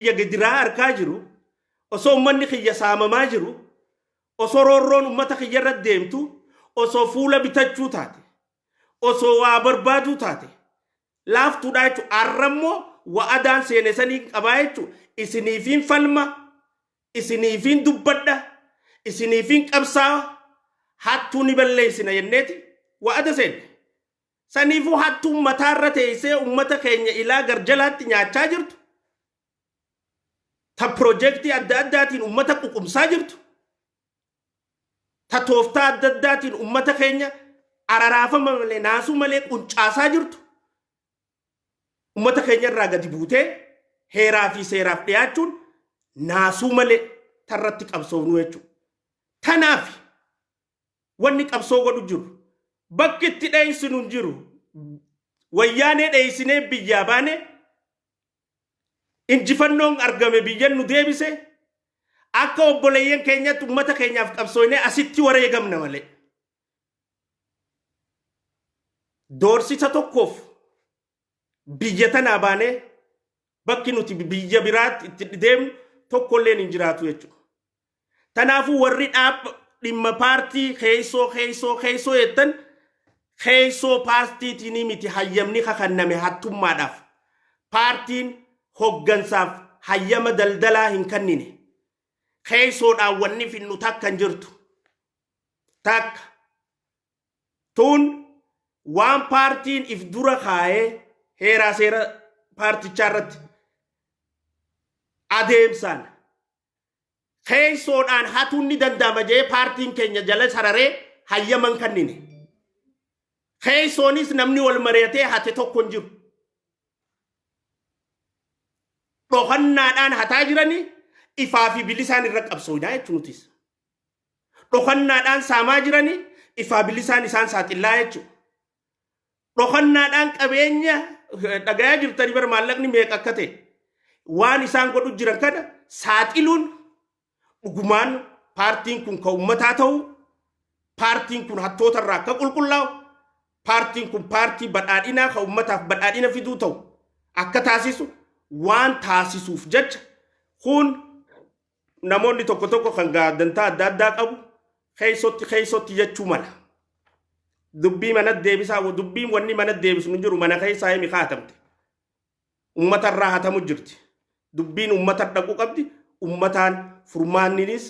kiyya gidiraa arkaa jiru, osoo ummanni kiyya saamamaa jiru, osoo roorroon ummata kiyya irra deemtu, osoo fuula bitachuu taate, osoo waa barbaaduu taate, laaftuudha jechuudha. Har'a immoo wa'adaan seene saniin qabaa jechuudha. Isiniifiin falma, isiniifiin dubbadha, isiniifiin qabsaawa, hattuu ni balleessina jenneeti wa'ada seenne. Saniifuu hattuun mataarra teessee ummata keenya ilaa garjalaatti nyaachaa jirtu, ta piroojeektii adda addaatiin ummata ququmsaa jirtu, ta tooftaa adda addaatiin ummata keenya araraafama malee naasuu malee quncaasaa jirtu, ummata keenya irraa gadi buutee heeraa fi seeraaf dhiyaachuun naasuu malee tarratti qabsoofnu jechuudha. Tanaaf wanni qabsoo godhu jiru. Bakki itti dheessinu hin jiru. Wayyaanee dheessinee biyyaa baane, injifannoon argame biyyan nu deebise, akka obboleeyyan keenyatti ummata keenyaaf qabsoofnee asitti wareegamna malee. Doorsisa tokkoof biyya tanaa baanee bakki nuti biyya biraatti itti deemnu tokkolleen hin jiraatu jechuudha. Tanaafuu warri dhaabba dhimma paartii keessoo keessoo keessoo jettan, keessoo paartiitiin miti hayyamni kakanname hattummaadhaaf. Paartiin hoggansaaf hayyama daldalaa hin kennine. Keessoodhaan wanni finnu takka hin jirtu. Takka. Tun waan paartiin if dura kaayee heeraa seera paartichaa irratti adeemsaan keessoodhaan hatuun ni danda'ama jedhee paartiin keenya jala sararee hayyaman kennine. Keessoonis namni wal mari'atee hate tokko hin jiru. Dhokannaadhaan hataa jiranii ifaa fi bilisaan irra qabsoofnaa jechuun nutis. Dhokannaadhaan saamaa jiranii ifaa bilisaan isaan saaxillaa jechuudha. Dhokannaadhaan qabeenya dhagayaa jirtanii bara maallaqni meeqa akka ta'e waan isaan godhu jiran kana saaxiluun dhugumaan paartiin kun kan uummataa ta'u, paartiin kun hattoota irraa akka qulqullaa'u, paartiin kun paartii badhaadhinaa kan uummataaf badhaadhina fiduu ta'u akka taasisu waan taasisuuf jecha, kun namoonni tokko tokko kan dantaa adda addaa qabu keessotti keessotti jechuu mala. Dubbii mana deebisaa, dubbiin wanni mana deebisu hin jiru. Mana keessaa himi kaatamte. Uummata irraa hatamu jirti. Dubbiin uummata dhaquu qabdi. Uummataan furmaanninis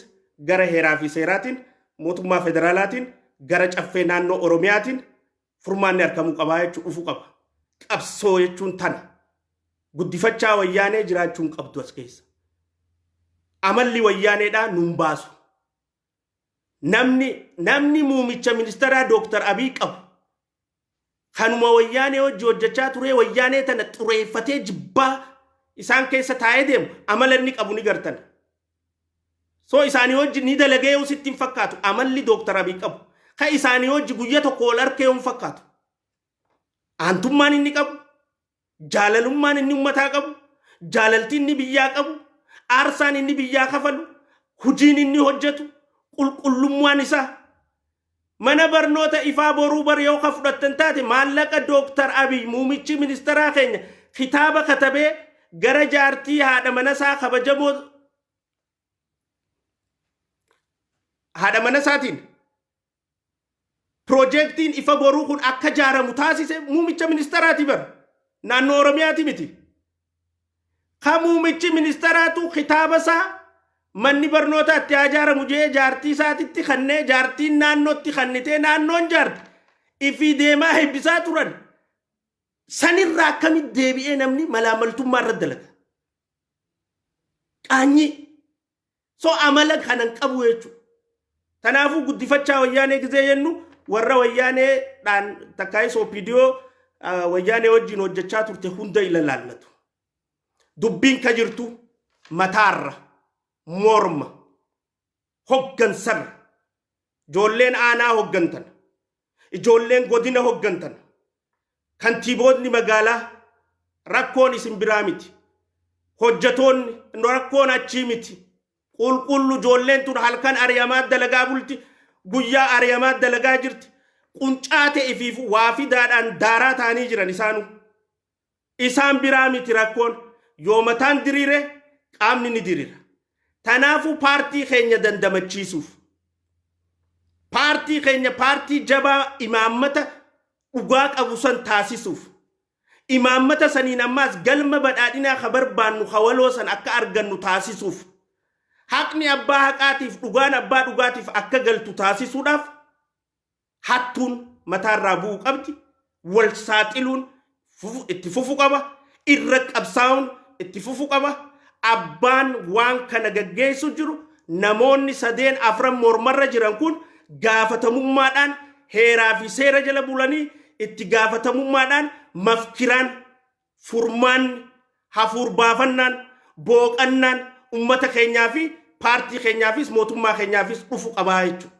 gara heeraa fi seeraatiin, mootummaa federaalaatiin, gara caffee naannoo Oromiyaatiin furmaanni argamuu qabaa jechuun dhufuu qaba. Qabsoo jechuun tana. Guddifachaa wayyaanee jiraachuu hin qabdu as keessa. Amalli wayyaaneedhaa nun baasu. Namni muumicha ministeeraa Dooktar Abiy qabu kanuma wayyaanee hojii hojjechaa turee, wayyaanee tana xureeffatee jibbaa isaan keessa taa'ee deemu, amala inni qabu ni gartan. So isaanii hojii ni dalagee yoo sitti hin fakkaatu amalli Dooktar Abiy qabu. Ka isaanii hojii guyya tokko wal arkee hin fakkaatu. Aantummaan inni qabu, jaalalummaan inni ummataa qabu, jaalalti inni biyyaa qabu, aarsaan inni biyyaa kafalu, hojiin inni hojjetu, qulqullummaan isaa. Mana barnoota Ifaa Boruu bar yoo ka fudhattan taate, maallaqa Dooktar Abiy muumichi ministeeraa keenya kitaaba katabee gara jaartii haadha manasaa kabajamoo haadha manasaatiin piroojeektiin Ifa Boruu kun akka jaaramu taasise muumicha ministeeraati bar, naannoo Oromiyaati miti. Ka muumichi ministeeraatu kitaaba isaa manni barnootaa itti haa ijaaramu jee jaartii isaatitti kannee, jaartiin naannootti kannitee, naannoon jaarte, ifii deemaa eebbisaa turan. Sanirraa akkamitti deebi'ee namni malaamaltummaa irra dalaga? Qaanyii. So amala kanan qabu jechuudha. Kanaafuu guddifachaa wayyaanee gizee jennu, warra wayyaaneedhaan takkaayis OPDO wayyaanee wajjin hojjechaa turte hunda ilaallatu. Dubbiin ka jirtu mataarra, morma, hoggansarra. Ijoolleen aanaa hoggantan, ijoolleen godina hoggantan, kantiiboonni magaalaa, rakkoon isin biraa miti. Hojjetoonni, rakkoon achii miti. Qulqullu ijoolleen tun halkan ari'amaa dalagaa bulti, guyyaa ari'amaa dalagaa jirti. Quncaa ta'e ifiifu waa fidaadhaan daaraa ta'anii jiran isaanu. Isaan biraa miti rakkoon. Yoo mataan diriire Qaamni ni diriira. Tanaafuu paartii keenya dandamachiisuuf, paartii keenya paartii jabaa imaammata dhugaa qabu san taasisuuf, imaammata saniin ammaas galma badhaadhinaa ka barbaannu ka waloo san akka argannu taasisuuf, haqni abbaa haqaatiif dhugaan abbaa dhugaatiif akka galtu taasisuudhaaf hattuun mataarraa bu'uu qabdi. Wal saaxiluun itti fufu qaba. Irra qabsaa'uun itti fufu qaba. Abbaan waan kana gaggeessu jiru, namoonni sadeen afran mormarra jiran kun, gaafatamummaadhaan heeraa fi seera jala bulanii, itti gaafatamummaadhaan mafkiraan, furmaanni, hafuur baafannaan, booqannaan ummata keenyaa fi paartii keenyaafis mootummaa keenyaafis dhufu qabaa jechuudha.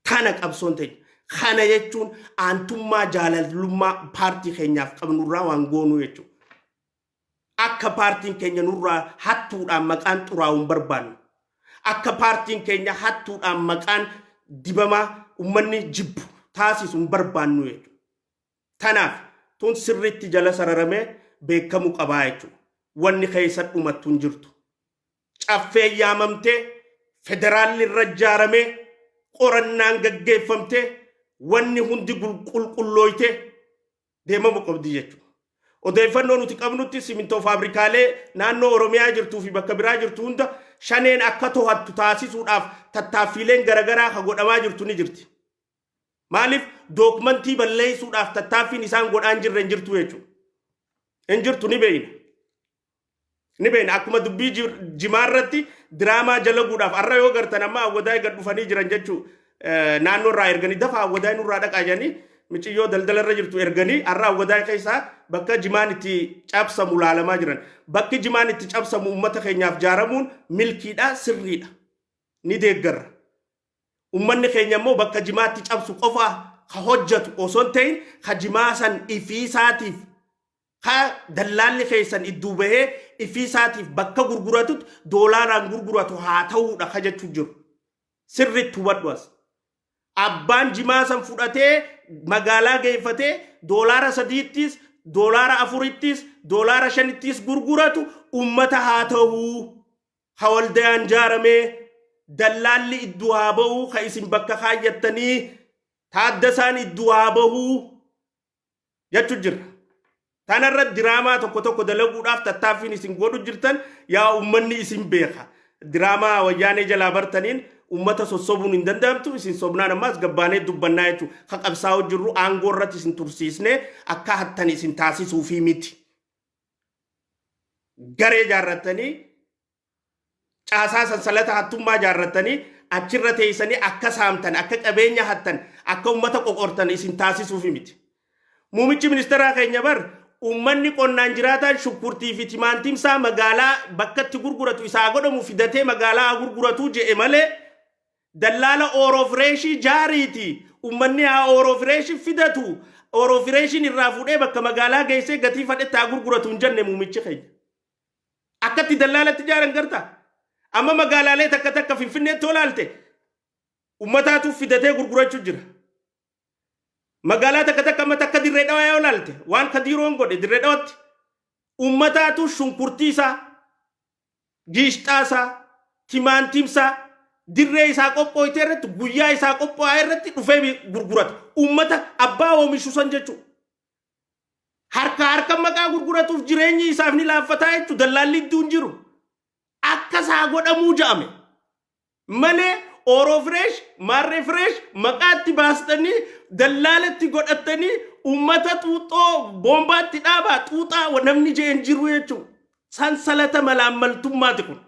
Kana qabsoon teenya. Kana jechuun aantummaa jaalalummaa paartii keenyaaf qabnurraa waan goonuu jechuudha. Akka paartiin keenya nurraa hattuudhaan maqaan xuraa'u hin barbaannu. Akka paartiin keenya hattuudhaan maqaan dibamaa uummanni jibbu taasisu hin barbaannu jechuudha. Tanaaf tun sirriitti jala sararamee beekamuu qabaa jechuudha. Wanni keessa dhumattu hin jirtu. Caffee yaamamtee, federaalli irra ijaaramee, qorannaan gaggeeffamtee, wanni hundi qulqullooytee deemamuu qabdi jechuudha. Odeeffannoo nuti qabnutti simintoo faabrikaalee naannoo Oromiyaa jirtuu fi bakka biraa jirtu hunda shaneen akka to'attu taasisuudhaaf tattaaffiileen garaagaraa ka godhamaa jirtu ni jirti. Maaliif dookumantii balleessuudhaaf tattaaffiin isaan godhaan jirre hin jirtu jechuudha. Hin jirtu, ni beeyna. Ni beeyna, akkuma dubbii jimaarratti diraamaa jalaguudhaaf har'a yoo gartan amma Awwadaay gad dhufanii jiran jechuu. Naannoo irraa erganii, dafa Awwadaay nurraa dhaqaa jedhanii miciyyoo daldala irra jirtu erganii, har'a Awwadaay keessaa bakka jimaan itti cabsamu laalamaa jiran. Bakki jimaan itti cabsamu uummata keenyaaf jaaramuun milkiidha, sirriidha. Ni deeggarra. Uummanni keenya immoo bakka jimaatti cabsu qofa ka hojjetu osoo hin ta'in, ka jimaa san ifiisaatiif ka dallaalli keessan idduu bahee ifiisaatiif bakka gurguratutti doolaaraan gurguratu haa ta'uudha ka jechuu jiru. Sirriitti hubadhu as. Abbaan jimaa san fudhatee magaalaa geeffatee $3ttis, $4ttis, $5ttis gurguratu uummata haa ta'uu. Ha waldayaan jaaramee dallaalli idduu haa bahuu, ka isin bakka kaayyattanii taaddasaan idduu haa bahuu jechuu jira. Tanarra diraamaa tokko tokko dalaguudhaaf tattaaffiin isin godhu jirtan, yaa uummanni isin beeka. Diraamaa Wayyaanee jalaa bartaniin uummata sossobuun hin danda'amtu. Isin sobnaan ammaas gabbaanee dubbannaa jechuudha. Ka qabsaa'u jirru aangoo irratti isin tursiisnee akka hattan isin taasisuufii miti. Garee ijaarrattanii, caasaa sansalata hattummaa ijaarrattanii, achirra teessanii akka saamtan, akka qabeenya hattan, akka uummata qoqortan isin taasisuufi miti. Muummichi ministeeraa keenya bar uummanni qonnaan jiraataan shunkurtii fi timaantimsaa magaalaa bakka itti gurguratu isaa godhamu fidatee magaalaa haa gurguratuu je'e malee, dallaala Ooroo Fireeshii jaariiti uummanni haa Ooroo Fireeshii fidatu, Ooroo Fireeshiin irraa fuudhee bakka magaalaa geessee gatii fadhetti haa gurguratu hin jenne muummichi keenya. Akkatti dallaalatti ijaaran garta. Amma magaalaalee takka takka Finfinneetti olaalte uummataatu fidatee gurgurachuu jira. Magaalaa takka takka amma takka Dirree Dhawaa yoo ilaalte, waan Kadiiroon godhe Dirree Dhawaatti, uummataatu shunkurtii isaa, giishxaa isaa, timaantiim isaa dirree isaa qophooytee irratti guyyaa isaa qophaa'e irratti dhufee gurgurata. Uummata abbaa oomishu san jechuudha. Harka harka maqaa gurguratuuf jireenyi isaaf ni laaffataa jechuudha. Dallaalli iddoo hin jiru. Akka isaa godhamuu ja'ame. Malee Ooroo Fireesh, Maarree Fireesh maqaatti baastanii dallaalatti godhattanii uummata xuuxxoo boombaatti dhaabaa xuuxaa namni jeen jiru jechuudha. Sansalata malaammaltummaati kun.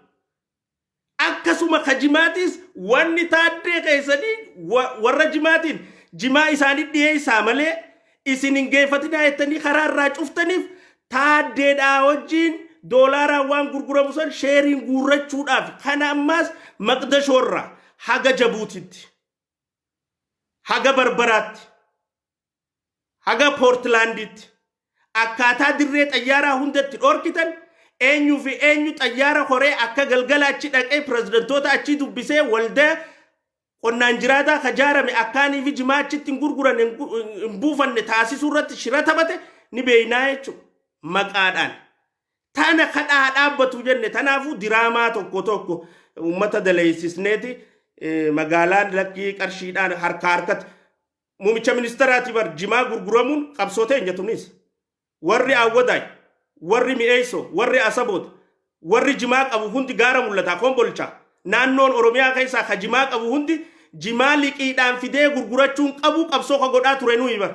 Akkasuma ka jimaatis wanni taaddee keessanii warra jimaatiin jimaa isaanii dhiyeessaa malee isin hin geeffatinaa jettanii karaa irraa cuftaniif, taaddeedhaa wajjiin doolaaraan waan gurguramu san sheeriin guurrachuudhaaf. Kana ammaas Maqdashoorraa haga Jabuutitti, haga Barbaraatti, haga Poortilaandiitti, akkaataa dirree xayyaaraa hundatti dhorkitan, eenyuu fi eenyu xayyaara horee akka galgala achi dhaqee pirezidantoota achii dubbisee waldaa qonnaan jiraataa ka jaarame akkaanii fi jimaa achitti hin gurguran, hin buufanne taasisuu irratti shira taphate ni beeynaa jechuudha. Maqaadhaan. Tana kadhaa dhaabbatu jenne. Tanaafuu diraamaa tokko tokko uummata daleessisneeti magaalaan lakkii qarshiidhaan harka harkatti muumicha ministeraati bar jimaa gurguramuun qabsoo teenya tunis. Warri Awwadaay, warri Mi'eessoo, warri Asaboot, warri jimaa qabu hundi gaara mul'ataa Kombolchaa. Naannoon Oromiyaa keessaa ka jimaa qabu hundi jimaa liqiidhaan fidee gurgurachuun qabu qabsoo ka godhaa ture nuyi bar.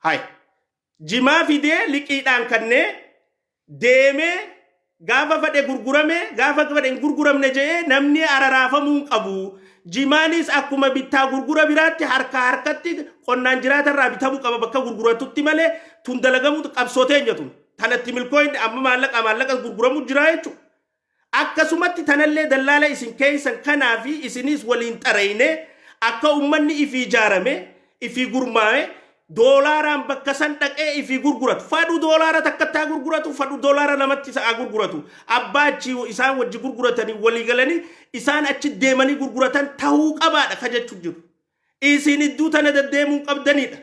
Hay. Jimaa fidee liqiidhaan kannee deemee gaafa fedhe gurgurame, gaafa fedhe hin gurguramne jedhee namni araraafamuu hin qabu. Jimaanis akkuma bittaa gurgura biraatti harka harkatti qonnaan jiraatarraa bitamuu qaba bakka gurguratutti malee tun dalagamuu qabsoo teenya tun. Tanatti milkooyne amma maallaqa maallaqa gurguramuu jira jechuudha. Akkasumatti tanallee dallaala isin keessan kanaa fi isinis waliin xareyne akka ummanni ifii ijaarame, ifii gurmaa'e, doolaaraan bakka san dhaqee ifii gurguratu. Fadhu doolaara takkatti haa gurguratu, fadhu doolaara lamatti haa gurguratu. Abbaa achi isaan wajji gurguratanii walii galanii isaan achi deemanii gurguratan tahuu qabaadha ka jechuu jiru. Isin idduu tana deddeemuu qabdanidha.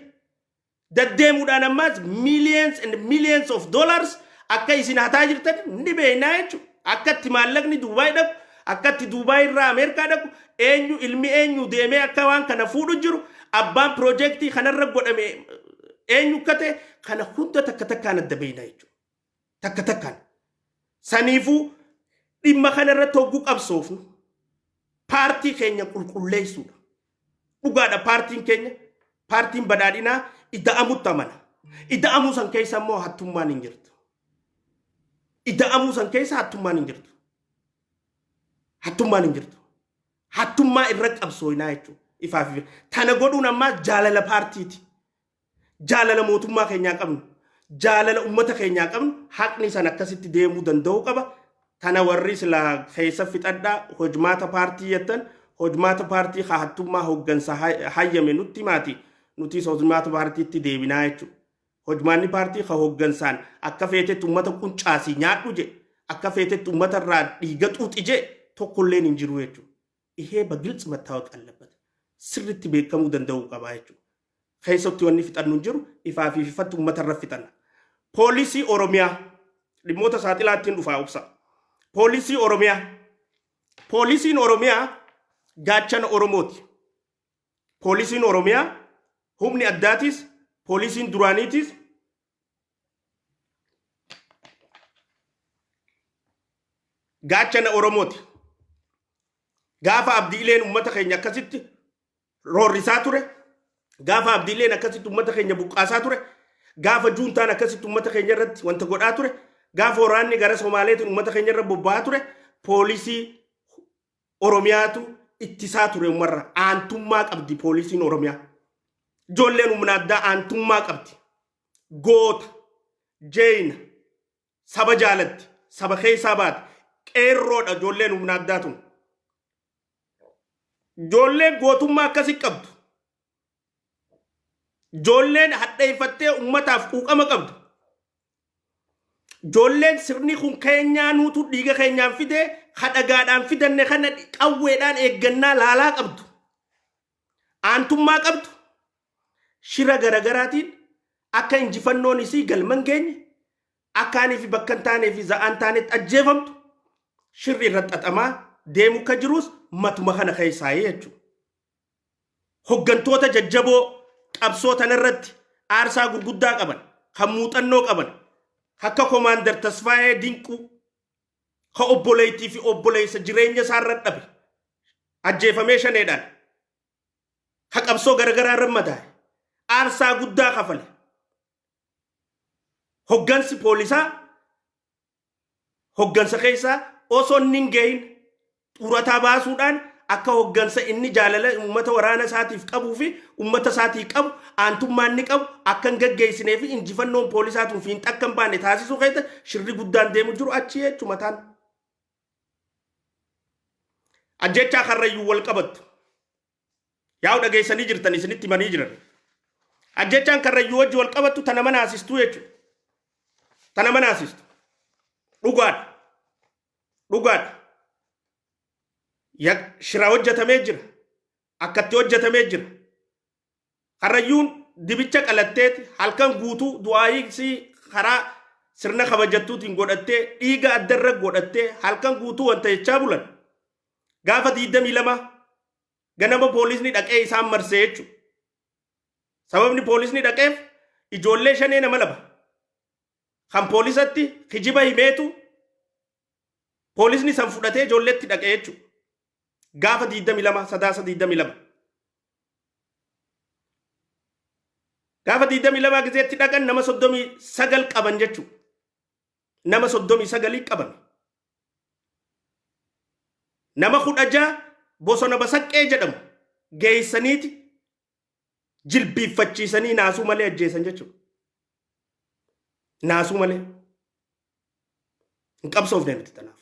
Deddeemuudhaan ammaas millions and millions of dollars akka isin hataa jirtan ni beeknaa jechuudha. Akka itti maallaqni Duubaay dhaqu, akka itti Duubaay irraa Ameerikaa dhaqu, eenyu ilmi eenyu deemee akka waan kana fuudhu jiru, abbaan piroojeektii kanarra godhame eenyu akka ta'e kana hunda takka takkaan adda beeknaa jechuudha. Takka takkaan. Saniifuu dhimma kanarratti hogguu qabsoofnu paartii keenya qulqulleessuudha. Dhugaadha, paartiin keenya, paartiin badhaadhinaa, ida'amutti amana. Ida'amuu san keessa immoo hattummaan hin jirtu. Ida'amuu san keessa hattummaan hin jirtu. Hattummaan hin jirtu. Hattummaa irra qabsooynaa jechuudha. Ifaaf ifa. Tana godhuun ammaa jaalala paartiiti. Jaalala mootummaa keenyaa qabnu. Jaalala uummata keenyaa qabnu, haqni san akkasitti deemuu danda'uu qaba. Tana warri silaa keessa fixadhaa hojmaata paartii jettan, hojmaata paartii haa hattummaa hooggansa hayyame nutti maati, nutis hojmaata paartiitti deebinaa jechuudha. Hojmaanni paartii ka hooggansaan akka feetetti uummata quncaasii nyaadhu je, akka feetetti uummata irraa dhiiga xuuxi je tokkolleen hin jiru jechuudha. ይሄ በግልጽ መታወቅ አለበት። Sirritti beekamuu danda'uu qaba jechuudha. Keessatti wanni fixannu hin jiru, ifaa fi ifatti uummata irra fixanna. Poolisii Oromiyaa dhimmoota saaxilaattiin dhufaa, obsa. Poolisii Oromiyaa. Poolisiin Oromiyaa gaachana Oromooti. Poolisiin Oromiyaa, humni addaatis, poolisiin duraaniitis gaachana Oromooti. Gaafa Abdiileen uummata keenya akkasitti roorrisaa ture, gaafa Abdiileen akkasitti uummata keenya buqqaasaa ture, gaafa juuntaan akkasitti uummata keenya irratti wanta godhaa ture, gaafa waraanni gara Somaaleetiin uummata keenya irra bobba'aa ture, poolisii Oromiyaatu ittisaa ture uummarra. Aantummaa qabdi poolisiin Oromiyaa. Ijoolleen humna addaa aantummaa qabdi. Goota, jeeyina, saba jaalatti, saba keessaa baate, qeerroodha ijoolleen humna addaa tun. Ijoolleen gootummaa akkasii qabdu. Ijoolleen hadheeffattee uummataaf quuqama qabdu. Ijoolleen sirni kun keenyaa nuutu dhiiga keenyaan fide, kadhagaadhaan fidanne kana qawweedhaan eeggannaa laalaa qabdu. Aantummaa qabdu. Shira garagaraatiin akka injifannoon isii galma hin geenye, akka anii fi bakka hin taanee fi za'aan taanetti ajjeefamtu shirri irra xaxamaa deemu akka jirus matuma kana keessaa jechuudha. Hoggantoota jajjaboo qabsoo tanarratti aarsaa gurguddaa qaban, kan muuxannoo qaban, akka Komaandar Tasfaayee Dinquu, ka obboleettii fi obboleessa jireenya isaarra dhabe, ajjeefamee shaneedhaan, ka qabsoo garagaraa irra madaa'e, aarsaa guddaa kafale. Hoggansi poolisaa hoggansa keessaa osoo inni hin gahin xurataa baasuudhaan akka hoggansa inni jaalala uummata waraana isaatiif qabuu fi uummata isaatii qabu, aantummaa inni qabu akka hin gaggeessinee fi injifannoon poolisaa tun fiinxa akka hin baane taasisuu keessa shirri guddaan deemu jiru achi jechuu mataan. Ajjechaa Karrayyuu wal qabattu. Yaa'u dhageessanii jirtan, isinitti himanii jiran. Ajjechaan Karrayyuu wajji wal qabattu tana manaasistuu jechuudha. Tana manaasistu. Dhugaadha. Dhugaadha. Shira hojjetamee jira. Akkatti hojjetamee jira. Karrayyuun dibicha qalatteeti halkan guutuu du'aayii karaa sirna kabajattuutiin godhattee dhiiga addarra godhattee halkan guutuu wanta jechaa bulan. Gaafa 22 ganama poolisni dhaqee isaan marsee jechuudha. Sababni poolisni dhaqeef ijoollee shanee nama lama kan poolisatti kijiba himeetu poolisni san fudhatee ijoolleetti dhaqee jechuudha. Gaafa 22 Sadaasa 22. Gaafa 22 gizeetti dhaqan nama 39 qaban jechuudha. Nama 39 qaban. Nama 16 bosona Basaqqee jedhamu geessaniiti jilbiiffachiisanii naasuu malee ajjeesan jechuudha. Naasuu malee. Hin qabsoofne nuti tanaaf.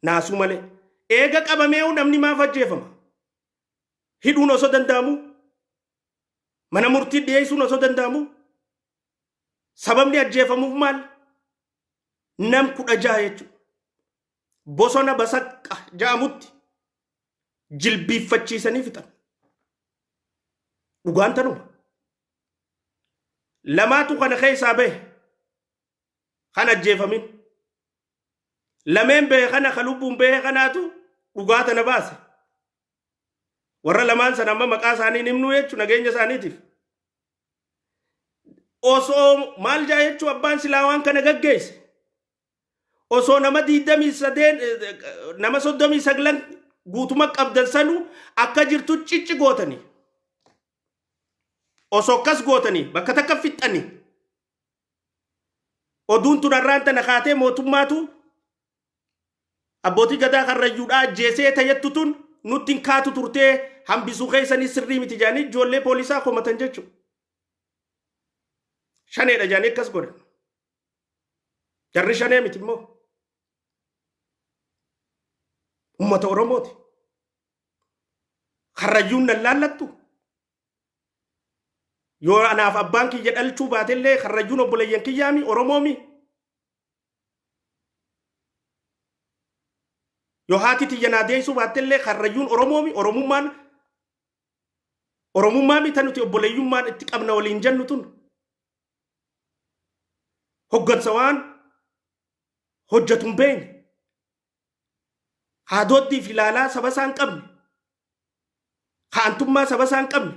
Naasuu malee. Eega qabamee'uu namni maaf ajjeefama? Hidhuun osoo danda'amu? Mana murtii dhiyeessuun osoo danda'amu? Sababni ajjeefamuuf maal? Nam 16 jechuudha. Bosona Basaqqa ja'amutti jilbiiffachiisanii fixan. Dhugaan tanuma. Lamaatu kana keessaa bahe kan ajjeefamin. Lameen bahe kana ka lubbuun bahe kanaatu dhugaa tana baase. Warra lamaan sana amma maqaa isaanii hin himnu jechuun nageenya isaaniitiif. Osoo maal jaa jechuun abbaan silaa waan kana gaggeesse. Osoo nama 23 nama 39 guutuma qabdan sanu akka jirtu cicci gootanii. Osoo akkas gootanii bakka takka fixxanii. Oduun tun har'aan tana kaatee mootummaatu abbootii gadaa karrayyuudhaa ajjeesee tayyattu tun nutti hin kaatu turtee hambisuu keessanii sirrii miti jedhanii ijoollee poolisaa komatan jechuudha. Shaneedha jedhanii akkas godhan. Jarri shanee miti immoo. Uummata Oromooti. Karrayyuun nan laallattu. Yoo anaaf abbaan kiyya dhalchuu baatellee karrayyuun obboleeyyan kiyyaami Oromoomi. Yoo haati tiyya naa deessuu baattellee karrayyuun Oromoomi Oromummaan Oromummaa mita nuti obboleeyyummaan itti qabna waliin jennu tun. Hoggansa waan hojjetu hin beekne. Haadooddii fi ilaalaa saba isaa hin qabne. Kaantummaa saba isaa hin qabne.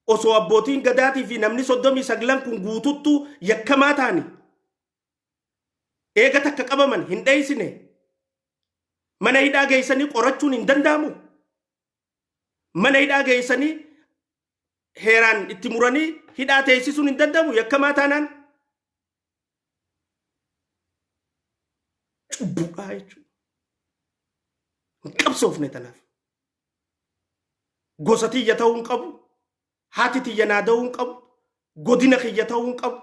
Osoo abbootiin gadaatii fi namni 39 kun guututtuu yakkamaa ta'anii eega takka qabaman hin dheeysine mana hidhaa geessanii qorachuun hin danda'amu. Mana hidhaa geessanii heeraan itti muranii hidhaa teessisuun hin danda'amu yakkamaa taanaan. Cubbuudhaa jechuudha. Hin qabsoofne tanaaf. Gosa tiyya ta'uu hin qabu. Haati tiyya naa da'uu hin qabu. Godina kiyya ta'uu hin qabu.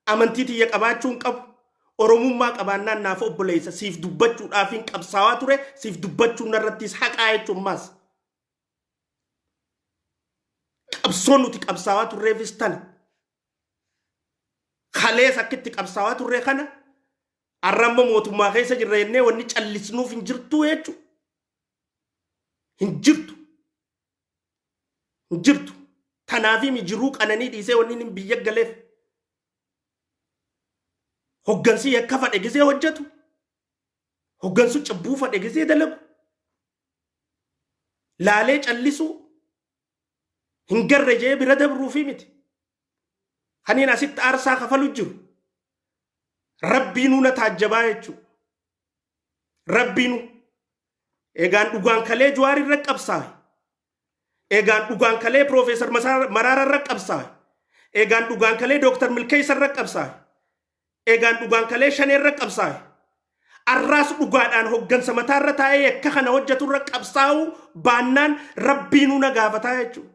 Amantii tiyya qabaachuu hin qabu. Oromummaa qabaannaan naaf obboleessa siif dubbachuudhaaf hin qabsaawaa ture siif dubbachuun narrattis haqaa jechuun maas. Qabsoon nuti qabsaawaa turreefis tana. Kalees akkitti qabsaawaa turre kana har'a immoo mootummaa keessa jirra jennee wanni callisnuuf hin jirtu jechuudha. Hin jirtu. Hin jirtu. Tanaafii jiruu qananii dhiisee wanni inni biyya galeef. Hoggansi yakka fadhe gisee hojjetu. Hoggansu cubbuu fadhe gisee dalagu. Laalee callisuu hin garre jee bira dabruufi miti. Kaniin asitti aarsaa kafalu jiru. Rabbiinuu na taajjabaa jechuudha. Rabbiinuu. Egaan dhugaan kalee Jawaar irra qabsaa'e. Egaan dhugaan kalee Piroofeesar Maraara irra qabsaa'e. Egaan dhugaan kalee Dooktar Milkeessa irra qabsaa'e. Egaan dhugaan kalee Shanee irra qabsaa'e. Arraas dhugaadhaan hoggansa mataarra taa'ee yakka kana hojjetu irra qabsaa'uu baannaan rabbiinuu na gaafataa jechuudha.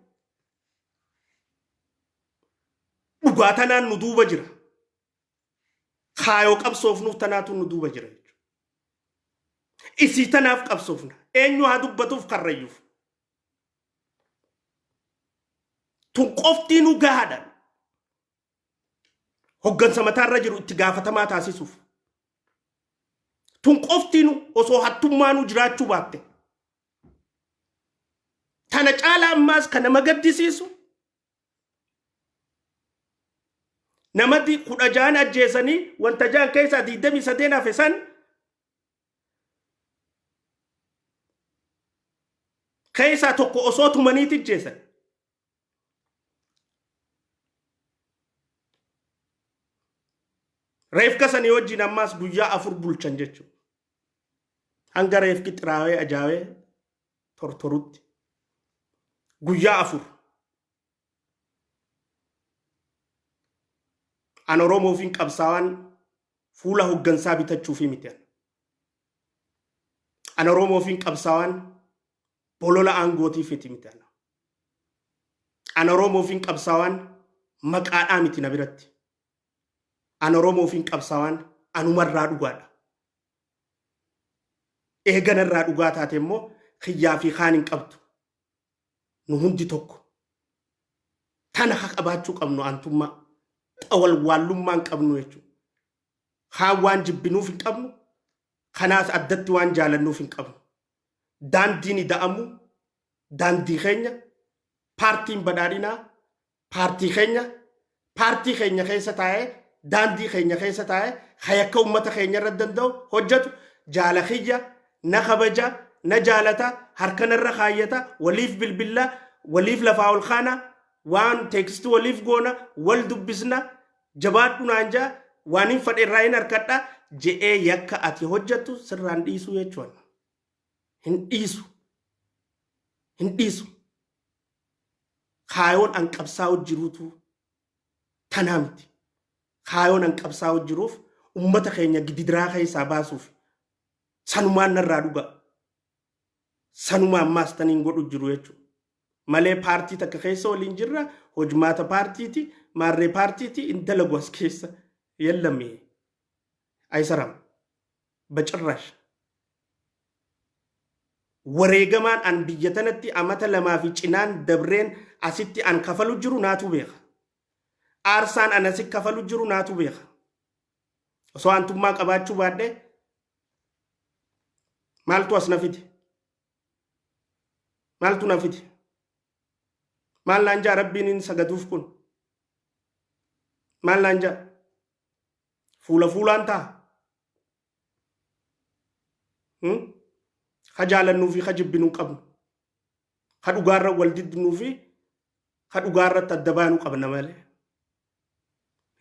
Dhugaa tanaan nu duuba jira. Kaayoo qabsoofnuuf tanaatu nu duuba jira jechuudha. Isii tanaaf qabsoofna. Eenyu haa dubbatuuf karrayyuuf. Tun qoftii nu gahaadha. Hoggansa mataarra jiru itti gaafatamaa taasisuuf. Tun qoftiinu osoo hattummaanuu jiraachuu baatte. Tana caalaa ammaas kan nama gaddisiisu Namatti 16n ajjeesanii wanta jaan keessaa 23 hafe san keessaa tokko osoo tumaniiti ajjeesan. Reefka sanii wajjin ammaas guyyaa 4 bulchan jechuudha. Hanga reefki xiraawee ajaawee tortorutti. Guyyaa 4. An Oromoofiin qabsaawaan fuula hoggansaa bitachuufi miti. An Oromoofiin qabsaawaan bolola aangootiif miti. An Oromoofiin qabsaawaan maqaadhaa miti na biratti. An Oromoofiin qabsaawaan anumarraa dhugaadha. Eeganarraa dhugaa taate immoo kiyyaa fi kaan hin qabdu. Nu hundi tokko. Tana ha qabaachuu qabnu aantummaa. Xawalwaallummaa hin qabnu jechuudha. Kaan waan jibbinuuf hin qabnu. Kanaas addatti waan jaalannuuf hin qabnu. Daandiin ida'amuu daandii keenya paartiin badhaadhinaa paartii keenya paartii keenya keessa taa'ee daandii keenya keessa taa'ee hayakka uummata keenya irra danda'u hojjetu jaala kiyya na kabaja na jaalata harka narra kaayyata waliif bilbilla waliif lafaa ol kaana waan teekstii waliif goona wal dubbisna jabaadhu naan jaa waan hin fadhe irraa hin harkadha je'ee yakka ati hojjettu sirraan dhiisuu jechuudha. Hin dhiisu. Hin dhiisu. Kaayoon an qabsaa'u jiruutu tanaa miti. Kaayoon an qabsaa'u jiruuf ummata keenya gidiraa keessaa baasuuf sanumaan narraa dhuga. Sanuma ammaas taniin godhu jiru jechuudha. Malee paartii takka keessa waliin jirra hojmaata paartiiti maarree paartiiti hin dalagu as keessa yellame aysaram bacirrash. Wareegamaan an biyya tanatti amata lamaa fi cinaan dabreen asitti an kafalu jiru naatu beeka. Aarsaan an asi kafalu jiru naatu beeka. Osoo aantummaa qabaachuu baadhee maaltu as na fide? Maaltu na fide? Maal naan jaa rabbiin hin sagaduuf kun? Maal naan jaa? Fuula fuulaan ta'a. Ka jaalannuu fi ka jibbinuu qabnu. Ka dhugaarra wal diddnuu fi ka dhugaarratti adda baanuu qabna malee.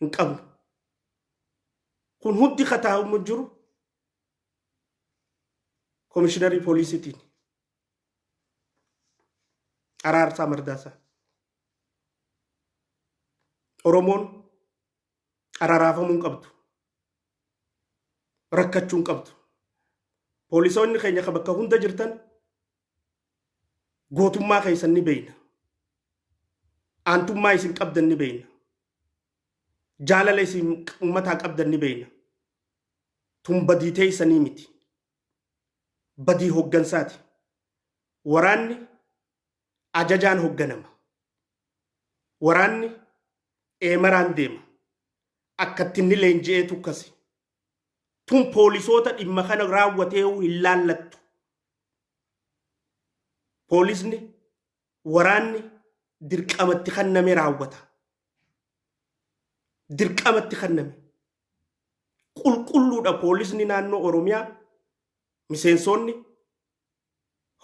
Hin qabnu. Kun hundi ka taa'umu jiru komishinarii poolisiitiin. Araarsaa Mardaasaa. Oromoon araraafamuu hin qabdu. Rakkachuu hin qabdu. Poolisoonni keenya ka bakka hunda jirtan gootummaa keessan ni beeyna. Aantummaa isin qabdan ni beeyna. Jaalala isin uummataa qabdan ni beeyna. Tun badii teessanii miti. Badii hoggansaati. Waraanni ajajaan hogganama. Waraanni eemaraan deema. Akkatti inni leenji'eetu akkasi. Tun poolisoota dhimma kana raawwatee hin laallattu. Poolisni waraanni dirqamatti kenname raawwata. Dirqamatti kenname. Qulqulluudha poolisni naannoo Oromiyaa miseensonni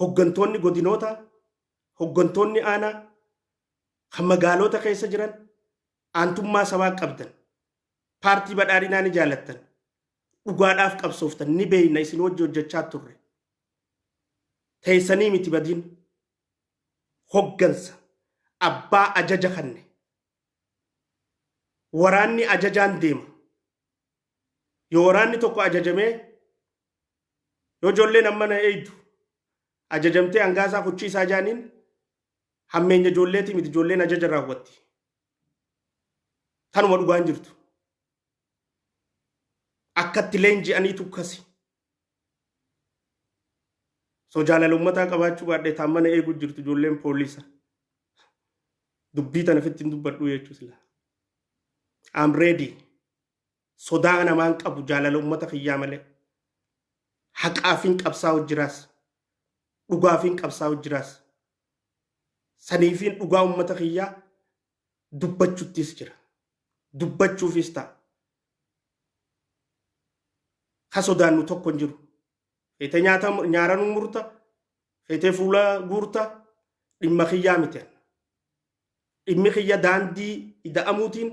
hoggantoonni godinoota hoggantoonni aanaa kan magaalota keessa jiran aantummaa sabaa qabdan paartii badhaadhinaa ni jaalattan dhugaadhaaf qabsooftan ni beeyna isin wajji hojjechaa turre teessanii miti badiin hoggansa abbaa ajaja kanne waraanni ajajaan deema yoo waraanni tokko ajajamee yoo ijoolleen amma na eeydu ajajamtee hangaasaa kuchiisaa jaaniin hammeenya ijoolleetii miti ijoolleen ajaja raawwatti. Tanuma dhugaan jirtu. Akkatti leenji'aniitu kasi. So jaalala uummataa qabaachuu baadhee taan mana eeguu jirtu ijoolleen poolisa. Dubbii tana fitti hin dubbadhu jechuu sila. I'm ready. Sodaa namaan qabu jaalala uummata kiyyaa malee. Haqaafiin qabsaa'u jiraas. Dhugaafiin qabsaa'u jiraas. Saniifiin dhugaa uummata kiyyaa dubbachuttis jira. Dubbachuufis ta'a. Ka sodaannu tokko hin jiru. Feetee nyaata nyaara nu murta, feetee fuula guurta, dhimma kiyyaa miti. Dhimmi kiyya daandii ida'amuutiin